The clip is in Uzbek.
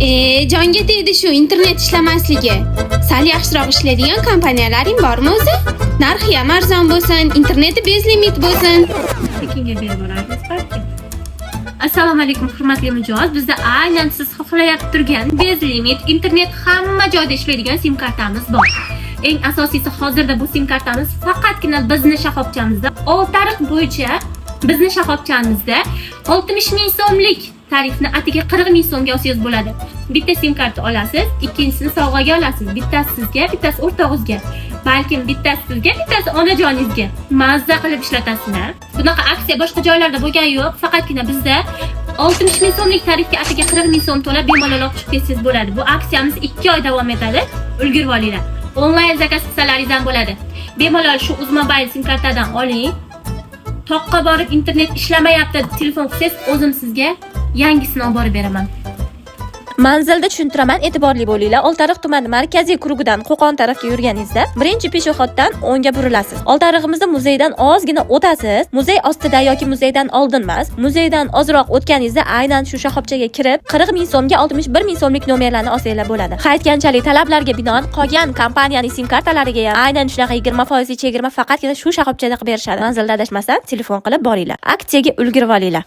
E, jonga tegdi shu internet ishlamasligi. Sal yaxshiroq ishlaydigan kompaniyalaring bormi o'zi? Narxi ham arzon bo'lsin, interneti безлимит bo'lsin. Tekinga berib borarmiz balki. Assalomu alaykum, hurmatli mijoz. Bizda aynan siz xohlayapti turgan безлимит internet, hamma joyda ishlaydigan sim kartamiz bor. Eng asosiysi, hozirda bu sim kartamiz faqatgina bizni shoxobchamizda. Oltiariq bo'yicha bizni shoxobchamizda 60 ming so'mlik tarifni atiga 40 ming so'mga olsangiz bo'ladi. Bitta sim karta olasiz, ikkinchisini sovg'aga olasiz. Bittasi sizga, bittasi o'rtog'ingizga. Balkim bittasi sizga, bittasi onajoningizga. Mazza qilib ishlatasizlar. Bunaqa aksiya boshqa joylarda bo'lgani yo'q, faqatgina bizda 60 ming so'mlik tarifga atiga 40 ming so'm to'lab, bemalol olib chiqib ketsangiz bo'ladi. Bu aksiyamiz 2 oy davom etadi. Ulgurib olinglar. Onlayn заказ qilsalaringiz ham bo'ladi. Bemalol shu Uzmobile sim kartadan oling. Toqqa borib internet ishlamayapti deb telefon qilsangiz, o'zim sizga yangisini olib borib beraman. Manzilda tushuntiraman, e'tiborli bo'linglar. Oltiariq tumani markaziy круг idan Qo'qon tarafga yurganingizda birinchi пешеход dan o'ngga burilasiz. Oltiarig'imizda muzeydan ozgina o'tasiz. Muzey ostida yoki muzeydan oldin emas, muzeydan ozroq o'tganingizda aynan shu shoxobchaga kirib, 40 ming so'mga 61 ming so'mlik nomerlarni olsanglar bo'ladi. Aytganchalik, talablarga binoan qolgan kompaniyaning sim kartalariga ham aynan shunaqa 20% chegirma faqatgina shu shoxobchada qilib berishadi. Manzilda adashmasdan telefon qilib boringlar. Aksiyaga ulgurib olinglar.